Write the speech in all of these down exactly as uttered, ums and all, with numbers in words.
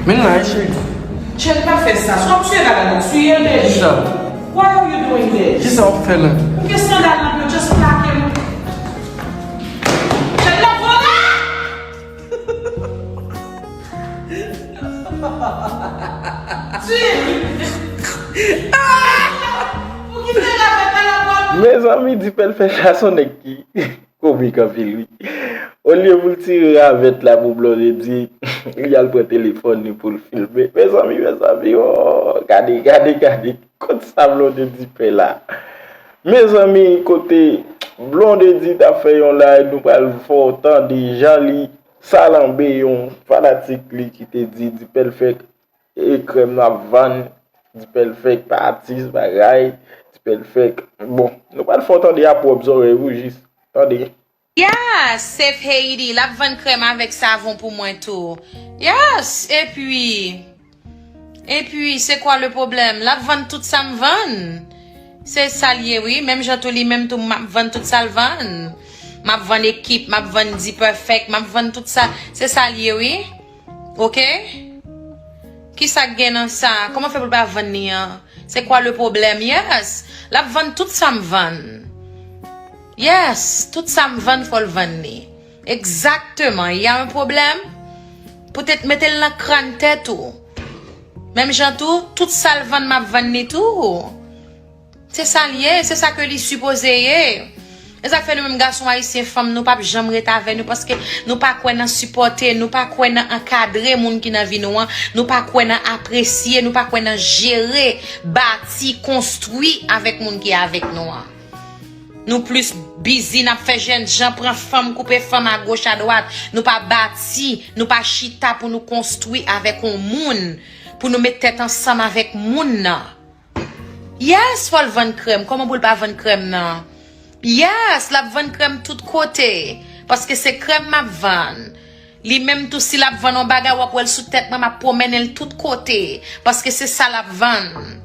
Men la, cheri. Cheri, pa fè sa. Si w ap tiye bagay la, tiye l deja. Kisa? Why are you doing this? Kisa w ap fè la? Ou gen sandal nan pye w, just plake m. Cheri, la vole! Di! Pou ki te la fè la vole? Mezanmi, Dipèlfèk sa se yon nèg ki komik anpil, wi. Olye pou l tire ravèt la pou Blondedy, li al pran telefòn li pou l filme. Mezanmi, mezanmi, oh, gade, gade, gade. Kot sa Blondedy fè la? Mezanmi, kote Blondedy t ap fè yon live, nou pral fè w tande jan li salanbe yon fanatik li ki te di Dipèlfèk e krèm n ap vann, Dipèlfèk pa atis bagay, Dipèlfèk. Bon, nou pral fè w tande a pwòp zòrèy ou jis. Tande. Yes, Safe Haiti, l ap vann krèm avèk savon pou mwen tou. Yes, epi, epi, c'est quoi le problème? L ap vann tout sa m vann. Se sa l ye, wi. Menm jan tou, li menm tou, m ap vann tout sa l vann. M ap vann ekip, m ap vann Dipèlfèk, m ap vann tout sa. Se sa l ye, wi. Oke? Kisa k gen nan sa? Kòman fè pou l pa vann li an? C'est quoi le problème? Yes. L ap vann tout sa m vann. Yes. Tout sa m vann, fò l vann li. Egzakteman. Y a un problème? Poutèt mete l nan kràn tèt ou. Menm jan tou, tout sa l vann, m ap vann li tou. Se sa l ye, se sa ke li sipoze ye. E sa k fè nou menm gason ayisyen, fanm, nou p ap janm ret avè nou, paske nou pa kwè nan sipòte, nou pa kwè nan ankadre moun ki nan vi nou an, nou pa kwè nan apresye, nou pa kwè nan jere, bati, konstwi avèk moun ki avèk nou an. Nou plis bizi n ap fè jènjan, pran fanm, koupe fanm agoch adwat. Nou pa bati, nou pa chita pou nou konstwi avèk yon moun, pou nou met tèt ansanm avèk moun nan. Yes, fò l vann krèm. Kòman pou l pa vann krèm nan? Yes, l ap vann krèm tout kote. Paske se krèm m ap vann. Li menm tou, si l ap vann yon bagay, w ap wè l sou tèt mwen, m ap pwomennen l tout kote. Paske se sa l ap vann.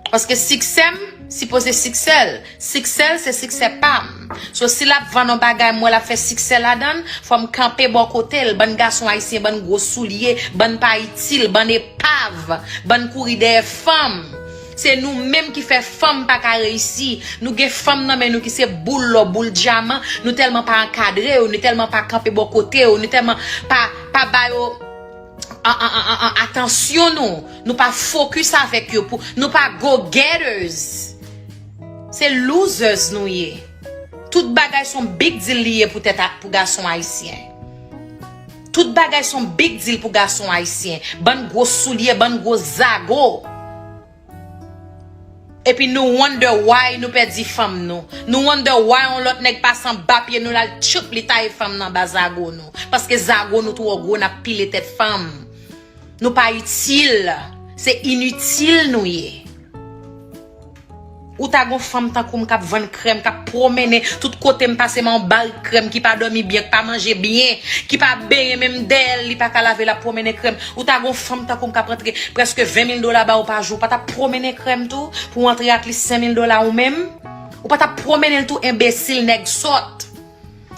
Paske siksè m sipoze siksè l. Siksè l, se siksè pa m. So, si l ap vann yon bagay, m wè l ap fè siksè ladan l, fò m kanpe bò kote l. Bann gason ayisyen, bann gwo soulye, bann pa itil, bann epav, bann kouri dèyè fanm. Se nou menm ki fè fanm pa ka reyisi. Nou gen fanm nan men nou ki se boul lò, boul dyaman. Nou tèlman pa ankadre yo, nou tèlman pa kanpe bò kote yo, nou tèlman pa, pa ba yo an, an, an, an, an, atansyon nou. Nou pa fokis avèk yo. Pou, nou pa go-getters. Se losers nou ye. Tout bagay se yon big deal li ye pou tèt a, pou gason ayisyen. Tout bagay se yon big deal pou gason ayisyen. Bann gwo soulye, bann gwo zago. Epi nou wonder why nou pèdi fanm nou. Nou wonder why yon lòt nèg pase anba pye nou, l al tchoup, li taye fanm nan anba zago nou. Paske zago nou twò gwo, n ap pile tèt fanm. Nou pa itil. Se initil nou ye. Ou ta gon fanm tankou m k ap vann krèm, k ap pwomennen tout kote m pase, m yon barik krèm, ki pa dòmi byen, ki pa manje byen, ki pa benyen menm dèyè l, li pa ka lave, l ap pwomennen krèm. Ou ta gon fanm tankou m k ap rantre prèske ven mil dola ba ou pa jou, ou pa t ap pwomennen krèm tou pou w antre at least senk mil dola ou menm? Ou pa t ap pwomennen l tou, enbesil, nèg sòt?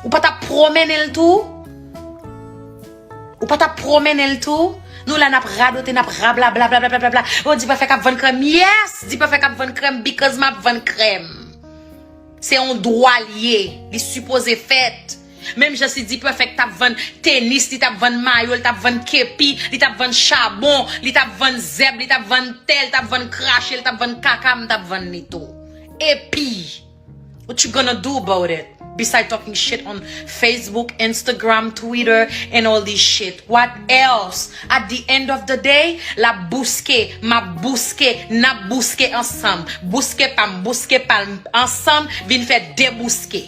Ou pa t ap pwomennen l tou? Ou pa t ap pwomennen l tou? Nou la n ap radote, n ap rablabla, blablabla. Oh, Dipèfèk ap vann krèm. Yes, Dipèfèk ap vann krèm because m ap vann krèm. Se yon dwa l ye. Li sipoze fèt. Menm jan si Dipèfèk t ap vann tenis, li t ap vann mayo, li t ap vann kepi, li t ap vann chabon, li t ap vann zèb, li t ap vann tè, li t ap vann krache, li t ap vann kaka, m t ap vann li tou. Epi, what you gonna do about it? Beside talking shit on Facebook, Instagram, Twitter, and all this shit. What else? At the end of the day, l ap bouske, m ap bouske, n ap bouske ansanm. Bouske pa m, bouske pa l, ansanm, vin fè de bouske.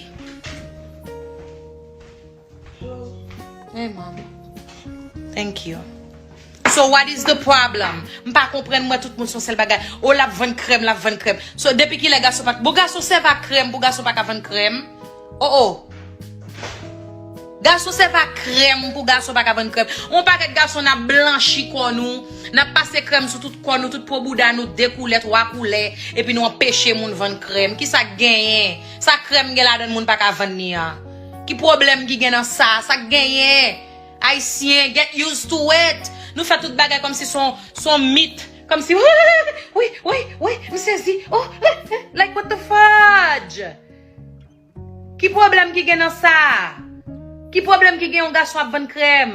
Hey, mom. Thank you. So what is the problem? M pa konprann, mwen, tout moun se yon sèl bagay. Oh, l ap vann krèm, l ap vann krèm. So depi kilè gason pa, bon, gason sèvi ak krèm pou gason pa ka vann krèm? Oh, oh. Gason sèvi ak krèm pou gason pa ka vann krèm. Yon pakèt gason n ap blanchi kò nou, n ap pase krèm sou tout kò nou, tout po bouda nou, de koulè, twa koulè, epi nou anpeche moun vann krèm. Kisa k genyen? Sa krèm gen ladan l moun pa ka vann li an? Ki pwoblèm ki gen nan sa? Sa k genyen? Ayisyen, get used to it. Nou fè tout bagay kòmsi se yon, se yon mit. Kòmsi, wi, wi, wi, wi, m sezi. Oh, like what the fudge? Ki pwoblèm ki gen nan sa? Ki pwoblèm ki gen yon gason ap vann krèm?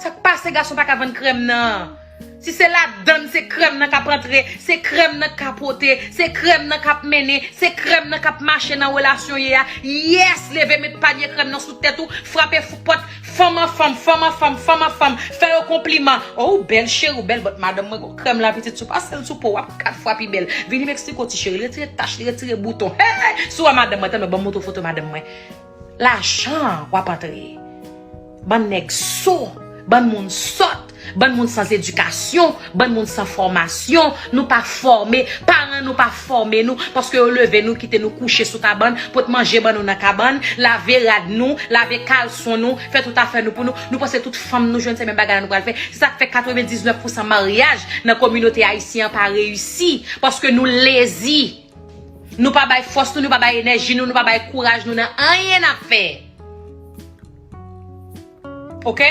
Sa k pase gason pa ka vann krèm nan? Si se ladann, se krèm nan k ap antre, se krèm nan k ka pote, se krèm nan k ap mennen, se krèm nan k ap mache nan relasyon ye a. Yes, leve met palye krèm nan sou tèt ou, frape f- pòt, fanm an fanm, fanm an fanm, fanm an fanm, fè yo konpliman. Oh, ou bèl cheri, ou bèl, but madanm mwen gon krèm la pitit, si w pase l sou po, w ap kat fwa pi bèl. Vini m eksplike w ti cheri, li retire tach, li retire bouton. Hey, si w wè madanm mwen, tann mwen, ban m montre w foto madanm mwen. Lajan w ap antre. Bann nèg so, bann moun sòt, bann moun san edikasyon, bann moun san fòmasyon, nou pa fòme, paran nou pa fòme nou, paske yo leve nou, kite nou kouche sou kabann, pot manje ban nou nan kabann, lave rad nou, lave kalson nou, fè tout afè nou pou nou. Nou panse tout fanm nou jwenn se menm bagay la nou pral fè. Se sa k fè katrevendiznèf pousan maryaj nan kominote ayisyen an pa reyisi, paske nou lezi. Nou pa bay fòs nou, nou pa bay enèji nou, nou pa bay kouraj nou nan anyen n ap fè. Oke?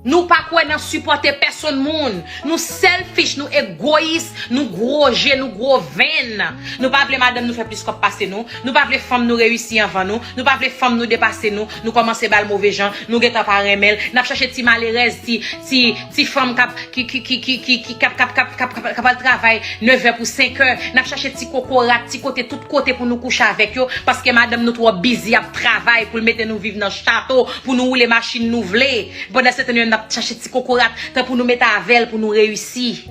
Nou pa kwè nan sipòte pèsonn moun. Nou selfish, nou egoyis, nou gwo je, nou gwo venn. Nou pa vle madanm nou fè plis kòb pase nou. Nou pa vle fanm nou reyisi anvan nou. Nou pa vle fanm nou depase nou. Nou kòmanse ba l move jan. Nou gentan pa renmen l. N ap chache ti malerèz, ti, ti, ti fanm k ap, ki, ki, ki, ki, ki, ki, k ap, k ap, k ap, k ap, k ap al travay nevè pou senkè. N ap chache ti kokorat, ti kote, tout kote pou nou kouche avèk yo. Paske madanm nou twò bizi ap travay pou l mete nou viv nan chato, pou nou woule machin nou vle. Pandan se tan yo n ap chache ti kokorat, tan pou nou mete avè l pou nou reyisi.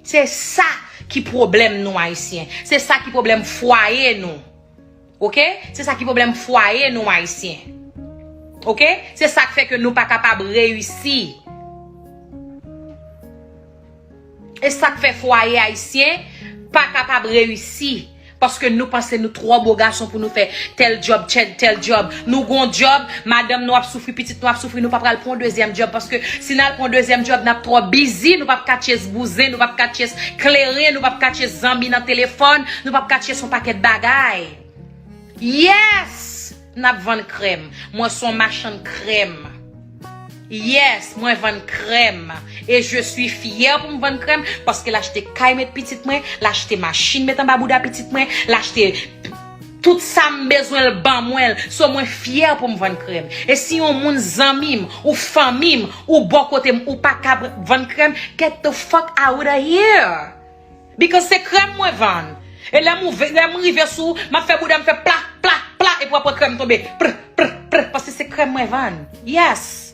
Se sa ki pwoblèm nou ayisyen. Se sa ki pwoblèm fwaye nou. Oke? Se sa ki pwoblèm fwaye nou ayisyen. Oke? Se sa k fè ke nou pa kapab reyisi. E sa k fè fwaye ayisyen pa kapab reyisi. Paske nou panse nou twò bo gason pou nou fè tèl djòb, tèl, tèl djòb. Nou gon djòb, madanm nou ap soufri, pitit nou ap soufri, nou pa pral pran yon dezyèm djòb. Paske si n al pran yon dezyèm djòb, n ap twò bizi, nou p ap ka tchese bouzen, nou p ap ka tchese kleren, nou p ap ka tchese zanmi nan telefòn, nou p ap ka tchese yon pakèt bagay. Yes! N ap vann krèm. Mwen se yon machann krèm. Yes, mwen vann krèm. E je suis fière pou m vann krèm, paske l achte kay met pitit mwen, l achte machin met anba bouda pitit mwen, l achte tout sa m bezwen, l ban mwen l. So, mwen fyè pou m vann krèm. E si yon moun, zanmi m, ou fanmi m, ou bò kote m, ou pa ka vann krèm, get the fuck out of here. Because se krèm mwen vann. E lè m ouve, lè m rive sou, m ap fè bouda m fè pla, pla, pla, epi w ap wè krèm tonbe. Pr, pr, pr, paske se krèm mwen vann. Yes.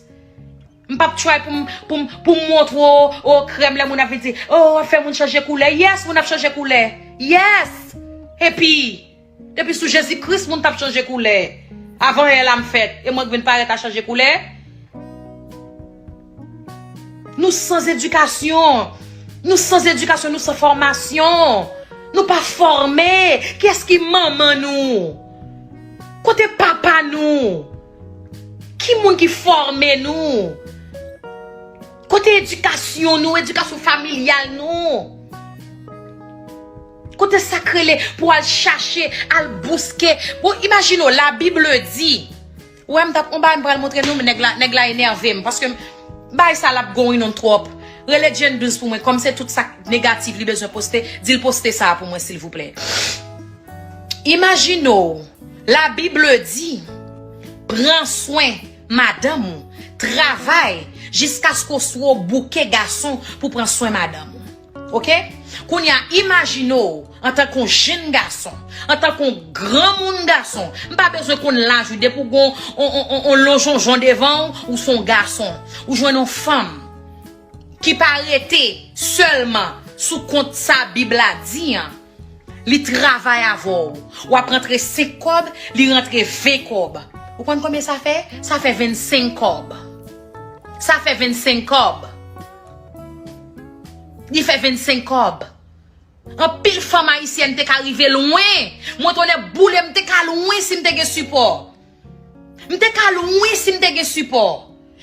M p ap try pou m, pou m, pou m montre w, o, krèm lè moun ap vin di, o, w ap fè moun chanje koulè. Yes, moun ap chanje koulè. Yes. Epi, depi sou Jezi Kris, moun t ap chanje koulè. Avan yè la m fèt, e mwen k vin parèt a chanje koulè. Nou san edikasyon. Nou san edikasyon, nou san fòmasyon. Nou pa fòme. Kiyès ki manman nou? Kote papa nou? Ki moun ki fòme nou? Kote edikasyon nou, edikasyon familyal nou? Kote sa k rele pou al chache, al bouske? Bon, imajine w, la Bible dit, ou wè m t ap, on bagay m pral montre nou, nèg la, nèg la enève m, paske bagay sa l ap going on twòp. Rele Jane Dous pou mwen, kòm se tout sa k negatif li bezwen poste, di l poste sa a pou mwen, silvouplè. Imajine w, la Bible dit, pran swen madanm ou, travay jiskaske w sou bouke gason pou pran swen madanm ou. Oke? Kounye a, imajine w antanke yon jenn gason, antanke yon granmoun gason, m pa bezwen konn laj ou, depi w gen yon, yon, yon, yon, yon lonjonjon devan w, ou se yon gason, ou jwenn yon fanm ki pa rete sèlman sou kont sa Bib la di an, li travay avè w. W ap rantre senk kòb, li rantre ven kòb. Ou konn konbyen sa fè? Sa fè vennsenk kòb. Sa fè vennsenk kòb. Li fè vennsenk kòb. Anpil fanm ayisyèn te ka rive lwen. Mwen tonnè boule, m te ka lwen si m te gen sipò. M te ka lwen si m te gen sipò.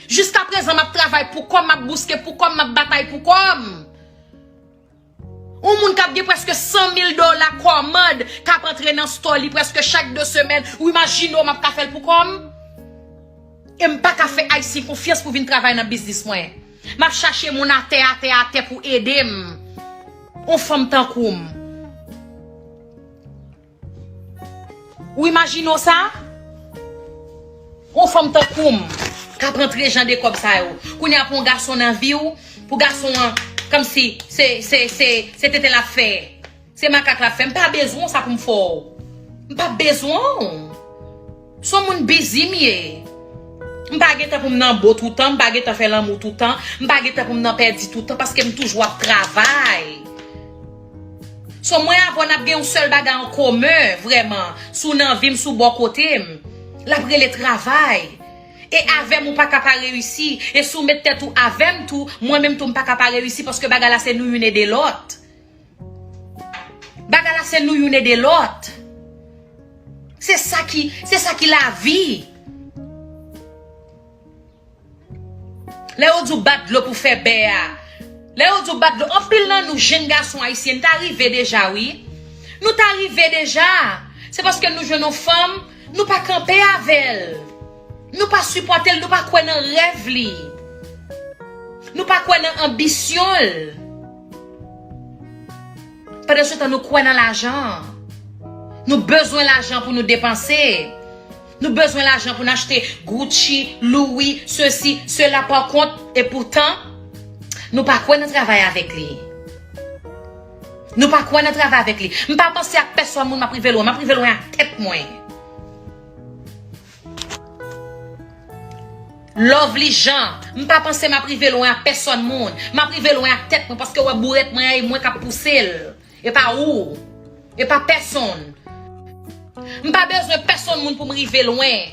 Jiskaprezan, m ap travay pou kò m, m ap bouske pou kò m, m ap batay pou kò m. Yon moun k ap gen prèske san mil dola kòmand k ap antre nan store li prèske chak de semèn. Ou imajine w m ap ka fè l pou kò m? E m pa ka fè Ayisyen konfyans pou vin travay nan biznis mwen. M ap chache moun atè, atè, atè pou ede m. On fanm tankou m. Ou imajine w sa? On fanm tankou m k ap rantre jan de kòb sa yo. Kounye a pou yon gason nan vi w, pou gason an, kòmsi se, se, se, se tenten l ap fè. Se makak l ap fè. M pa bezwen w sa pou m fè w. M pa bezwen w. Se yon moun bizi m ye. M pa gen tan pou m nan bo toutan, m pa gen tan fè lanmou toutan, m pa gen tan pou m nan pèdi toutan paske m toujou ap travay. So mwen avè w n ap gen yon sèl bagay an komen, vrèman. Si w nan vi m, si w bò kote m, l ap rele travay. E avè m ou pa ka pa reyisi. E si w met tèt ou avè m tou, mwen menm tou m pa ka pa reyisi paske bagay la se nou youn ede lòt. Bagay la se nou youn ede lòt. Se sa ki, se sa ki lavi. Lè yo di w bat dlo pou fè bè a. Lè yo di w bat dlo, anpil nan nou jenn gason ayisyen, n ta rive deja, wi. Nou ta rive deja. Se paske nou jwenn yon fanm, nou pa kanpe avè l. Nou pa sipòte l, nou pa kwè nan rèv li. Nou pa kwè nan anbisyon l. Pandansetan, nou kwè nan lajan. Nou bezwen lajan pou nou depanse. Nou bezwen lajan pou n achte Gucci, Louis, sesi, sela, pa kont, e poutan, nou pa kwè nan travay avèk li. Nou pa kwè nan travay avèk li. M pa panse ak pèsòn moun, m ap rive lwen, m ap rive lwen ak tèt mwen. Lovely Jean, m pa panse m ap rive lwen ak pèsòn moun. M ap rive lwen ak tèt mwen, paske w wè bourèt mwen an, e mwen k ap pouse l. E pa ou. E pa pèsonn. M pa bezwen pèsonn moun pou m rive lwen.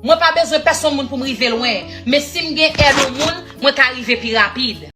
Mwen pa bezwen pèsonn moun pou m rive lwen. Men si m gen èd yon moun, mwen ka rive pi rapid.